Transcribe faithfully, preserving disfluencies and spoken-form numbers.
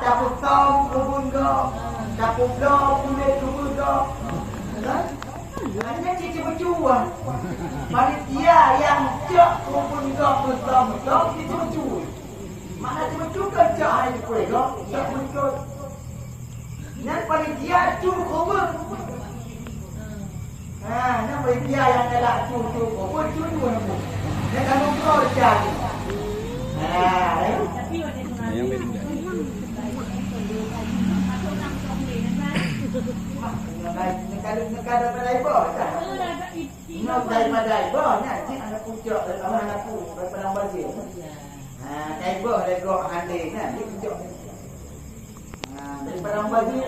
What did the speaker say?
Tapeusom keubeuen gob, tapeubloe kulét keubeuen gob. Kan? Hanya cit ceubeujue. Panitia nyang cok keubeuen gob peusom-som cit ceubeujue. Makna ceubeujue kan cok hai kue gob, cok beutôi. Nyan panitia cu keubeuen. Ha, nyan bagi dia nyang galak cu, cu, cu, cu, cu, cu. Nyan kamoe keudroe desya. Ha, eh. Nyan daripada iboh, kan? Nyan daripada iboh, nyan cit aneuk pucok, aneuk pu, daripada Bajir. Ha, daripada iboh, daripada Gok Hande, nyan, dia pucok. Ha, daripada Bajir.